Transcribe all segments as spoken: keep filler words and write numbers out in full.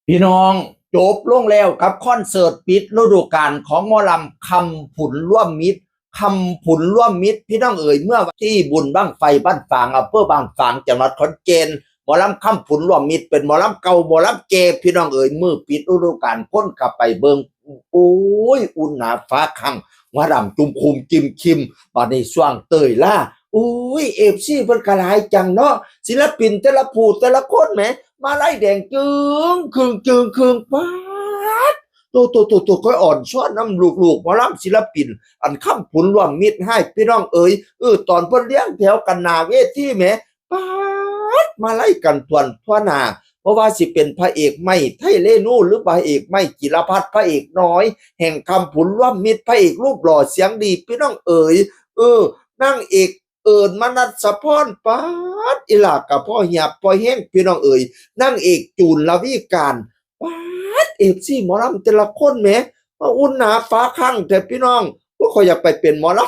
พี่น้อง จบลงแล้วกับคอนเสิร์ตปิดฤดูกาลของหมอลำคำผุนร่วมมิตร คำผุนร่วมมิตร พี่น้องเอ๋ย เมื่อวันที่บุญบั้งไฟบ้านฝาง อำเภอบ้านฝาง จังหวัดขอนแก่น หมอลำคำผุนร่วมมิตร เป็นหมอลำเก่าหมอลำแก่ พี่น้องเอ๋ย มื้อปิดฤดูกาลคนก็ไปเบิ่ง โอ้ย อุ่นหนาฟ้าคัง หัวดำจุ่มคุมจิมคิม บัดนี้ช่วงเตยล่า โอ้ย เอฟซีเพิ่นก็หลายจังเนาะ ศิลปินแต่ละผู้แต่ละคนแหม มาลัยแดงจึงครึงจึงครึง ป๊าด โตโตโตโต ค่อยอ่อนซ้อนนำลูกๆหมอลำศิลปิน อันคำผุนร่วมมิตรให้พี่น้องเอ๋ย เออ ตอนเพิ่นเรียงแถวกันหน้าเวทีแหม ป๊าด มาลัยกันทั่วทั่วหน้า เพราะว่าสิเป็นพระเอกไม้ไทยเรนู หรือพระเอกไม้จิรพัฒน์ พระเอกน้อย แห่งคำผุนร่วมมิตร พระเอกรูปหล่อเสียงดี พี่น้องเอ๋ย เออ นางเอกเอิญมนัสพร ป๊าด อีหลากะพ่อเหียบพ่อแห้ง พี่น้องเอ๋ย นางเอกจูนลวีการ ป๊าด เอฟซีหมอลำแต่ละคนแหม มาอุ่นหนาฟ้าคังแท้พี่น้อง ว่าข้อยอยากไปเป็นหมอล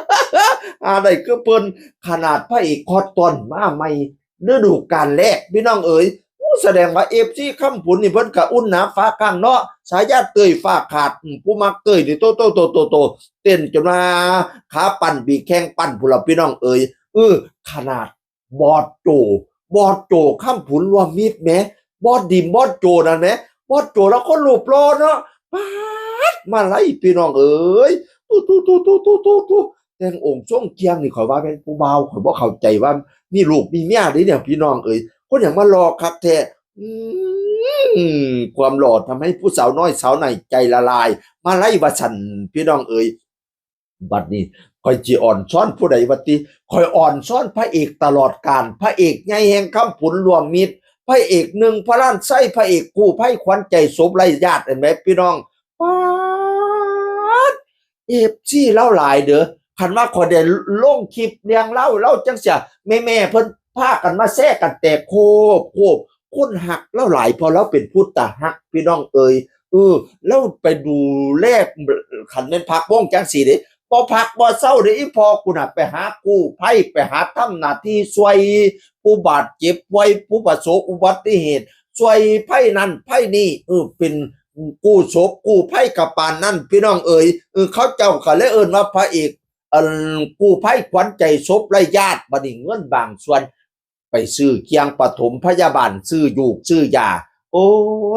ำ อะไรคือเพิ่น ขนาดพระเอกคอตอนมาใหม่ฤดูกาลแรก พี่น้องเอ๋ย โอ้ แสดงว่าเอฟซีคำผุนนี่เพิ่นกะอุ่นหนาฟ้าคังเนาะ สายาเตยฟ้าขาด อืม ผู้มักเตยนี่โตโตโตโตโต เต้นจนว่าขาปั่นปีกแข้งปั่นพุ้นล่ะพี่น้องเอ๋ย เออ ขนาดบอสโจ บอสโจคำผุนร่วมมิตรแหม บอสดิมบอสโจนั่นแหม บอสโจแล้วคนรูปหล่อเนาะ ป๊าด มาลัยพี่น้องเอ๋ย ตู้ตู้ตู้ตู้ตู้ตู้ตู้ แต่งองค์ทรงเครื่องนี่ข้อยว่าแม่นผู้บ่าว ข้อยบ่เข้าใจว่ามีลูกมีเมียเด้เนี่ยพี่น้องเอ๋ย คนหยังมาหล่อคักแท้ อืม ความหล่อทำให้ผู้สาวน้อยสาวใหญ่ใจละลาย มาลัยว่าซั่นพี่น้องเอ๋ย บัดนี้ข้อยสิอ่อนซ้อนผู้ใดวะติ ข้อยอ่อนซ้อนพระเอกตลอดกาล พระเอกใหญ่แห่งคำผุนร่วมมิตร พระเอกหนึ่งพระล้านไส้ พระเอกกู้ภัยขวัญใจศพไร้ญาติ เห็นไหมพี่น้อง ป๊าด เอฟซีลาวหลายเด้อ คันว่าข้อยได้ลงคลิปเรื่องลาว ลาวจั่งซี้ แม่ๆเพิ่นพากันมาแชร์กันแตกโคบโคบ คนฮักลาวหลาย เพราะลาวเป็นผู้ตาฮัก พี่น้องเอ๋ย เออ ลาวไปดูแล คันแม่นพักวงจั่งซี้เด้ บ่พักบ่เซาเด้ อีพ่อกูน่ะ ไปหากู้ภัย ไปหาทำหน้าที่ช่วยผู้บาดเจ็บ ช่วยผู้ประสบอุบัติเหตุ ช่วยภัยนั่นภัยนี่ เออ เป็นกู้ศพกู้ภัยกะปานนั่น พี่น้องเอ๋ย เออ เขาเจ้าก็เลยเอิ้นว่าพระเอก อันกู้ภัยขวัญใจศพไร้ญาติ บัดนี้เงินบางส่วน ไปซื้อเครื่องปฐมพยาบาล ซื้อยูกซื้อยา โอ้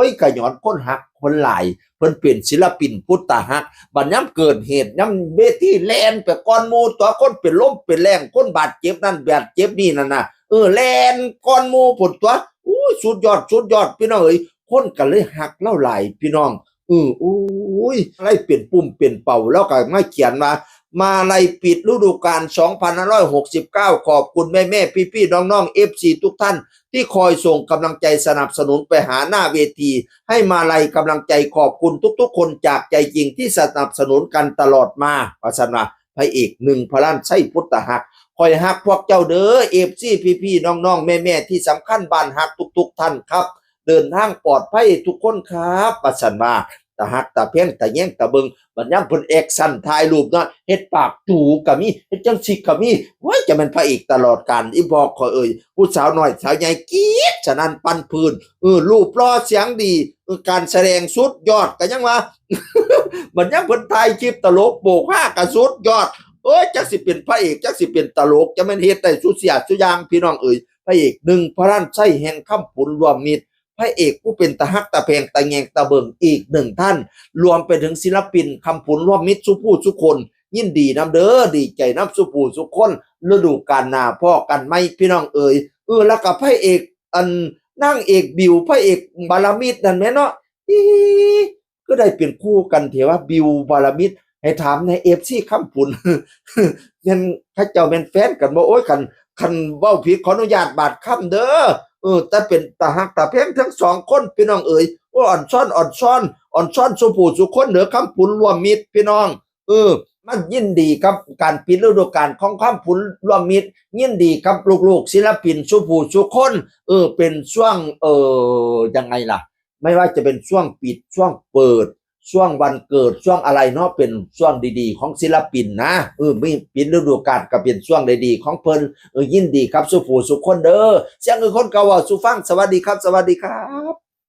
ย กะย้อนคนฮักคนหลาย เพิ่นเป็นศิลปินผู้ตาฮัก บัดยามเกิดเหตุ ยามเวทีแล่นไปก่อนหมู่ตั๊ว คนเป็นลมเป็นแล้ง คนบาดเจ็บนั่นบาดเจ็บนี่นั่นน่ะ เออ แล่นก่อนหมู่พุ้นตั๊ว อู้ สุดยอด สุดยอด พี่น้องเอ๋ย คนก็เลยฮักลาวหลาย พี่น้อง เออ โอ้ย อะไรเป็นปุ่มเป็นเป่า แล้วก็มาเขียนว่า มาลัยปิดฤดูกาล สองพันห้าร้อยหกสิบเก้า ขอบคุณแม่ๆ พี่ๆ น้องๆ เอฟซี ทุกท่าน ที่คอยส่งกำลังใจสนับสนุนไปหาหน้าเวที ให้มาลัยกำลังใจ ขอบคุณทุกๆ คนจากใจจริงที่สนับสนุนกันตลอดมา ว่าซั่นว่า พระเอกหนึ่งพระล้านไส้พุทธฮัก ข้อยฮักพวกเจ้าเด้อ เอฟซี พี่ๆ น้องๆ แม่ๆ ที่สำคัญบ้านฮักทุกๆ ท่านครับ เดินทางปลอดภัยทุกคนครับ ว่าซั่นว่า ตาฮักตาแพงตาแยงตาเบิ่ง บัดยามเพิ่นแอคชั่นถ่ายรูปเนาะ เฮ็ดปากจู๋ก็มี เฮ็ดจั่งซี้ก็มี ว้าย จะแม่นพระเอกตลอดกาล อีพ่อข้อยเอ๋ย ผู้สาวน้อยสาวใหญ่กรี๊ดสนั่นปั่นพื้น เออ รูปหล่อเสียงดี เออ การแสดงสุดยอด ก็ยังว่า บัดยามเพิ่นถ่ายคลิปตลกโปกฮาก็สุดยอด เอ้ย จักสิเป็นพระเอก จักสิเป็นตลก จะแม่นเฮ็ดได้สุเสียสุอย่าง พี่น้องเอ๋ย พระเอกหนึ่งพระล้านไส้แห่งคำผุนร่วมมิตร พระเอกผู้เป็นตาฮักตาแพงตาแยงตาเบิ่งอีกหนึ่งท่าน รวมไปถึงศิลปินคำผุนร่วมมิตรซุผู้ซุคน ยินดีนำเด้อ ดีใจนำซุผู้ซุคน ฤดูกาลหน้าพ้อกันใหม่พี่น้องเอ๋ย เออ แล้วก็พระเอก อัน นางเอกบิว พระเอกบารมิตรนั่นแหมเนาะ อี ก็ได้เป็นคู่กันเถอะว่าบิวบารมิตร ให้ถามในเอฟซีคำผุน แม่นเขาเจ้าแม่นแฟนกันบ่ โอ้ย คัน คันเว้าผิดขออนุญาตบาดคำเด้อ เออ แต่เป็นตาฮักตาแพงทั้งสองคนพี่น้องเอ๋ย โอ้ย อ่อนซ้อน อ่อนซ้อน อ่อนซ้อนซุผู้ซุคนเด้อ คำผุนร่วมมิตรพี่น้อง เออ มันยินดีกับการปิดฤดูกาลของคำผุนร่วมมิตร ยินดีกับลูกๆศิลปินซุผู้ซุคน เออ เป็นช่วง เออ ยังไงล่ะ ไม่ว่าจะเป็นช่วงปิด ช่วงเปิด ช่วงวันเกิด ช่วงอะไรเนาะ เป็นช่วงดีๆของศิลปินนะ เออ มีปิดฤดูกาลก็เป็นช่วงดีๆของเพิ่น เออ ยินดีครับซุผู้ซุคนเด้อ เสียงคือคนเก่าเว้าสู่ฟัง สวัสดีครับ สวัสดีครับ